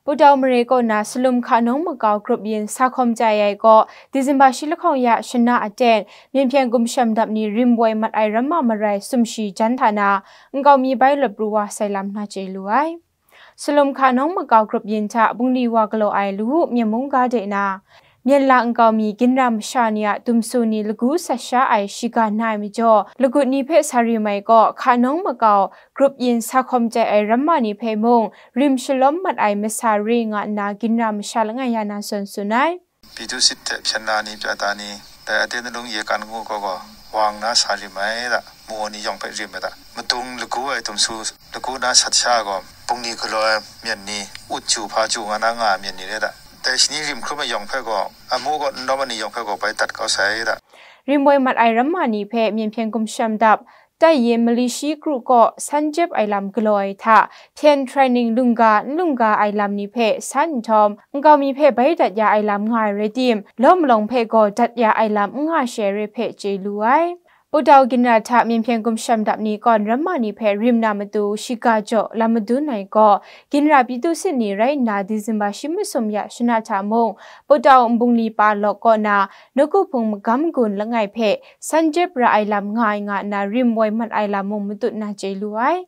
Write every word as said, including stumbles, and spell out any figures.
Pudau mare kaw na Salum Hka Nawng Makau grup yin sa hkawm chye ai gaw, December shi lahkawng ya shana aten, Myen Hpyen Gumshem Dap ni rim woi mat ai ramma marai sumshi jan hta na, nkau mi bai lawt pru wa sai lam na chye lu ai. Salum Hka Nawng Makau grup yin hta bungli wa galaw ai Lawu Myen mungga de na, Myen la nkau mi ginra masha ni a dumsu ni lagu sat sha ai shiga na ai majaw, lagut ni hpe sa rim ai gaw, Hka Nawng Makau grup yin sa hkawm chye ai ramma ni hpe mung rim shalawm mat ai masa re nga nna ginra masha langai ya na zawn tsun ai. ပြည်သူ့စစ်တပ်ဖြတ်နာနည်းပြသားနည်း ဒို့အတင်းတလုံးရဲကန်းကိုကိုကို ဝေါင်နာစာရီမိုင်ဒ မော်နီယောင်ဖက်ရီမဒ မတုံလကူဝဲတုံဆူ လကူနာဆတ်ဆာကော ပုန်နီကလောမြက်နီ ဥချူဖာချူငါနာငါမြက်နီရဲဒ တဲရှနီရီမ်ခရုမယောင်ဖက်ကော အမိုးကောနောမနီယောင်ဖက်ကောပဲတတ်ကောဆိုင်ဒ Rim woi mat ai ramma ni hpe Myen Hpyen Gumshem Dap, tai yin mali shi kru kaw san jep ai lam galaw ai hta, hpyen training lungga n lungga ai lam ni hpe san nhtawm, nkau mi hpe bai dat ya ai lam nga ai rai tim, law malawng hpe gaw dat ya ai lam n nga she ai re hpe chye lu ai. Pudau ginra hta Myen Hpyen Gumshem Dap ni kawn ramma ni hpe rim na matu shiga jaw lam madun ai gaw, ginra Pyithu Sit ni rai nna December shi masum ya shana hta mung, Pudau nbungli pa lawk kaw na, nawku hpung magam gun langai hpe san jep ra ai lam nga ai nga nna rim woi mat ai lam mung matut na chye lu ai.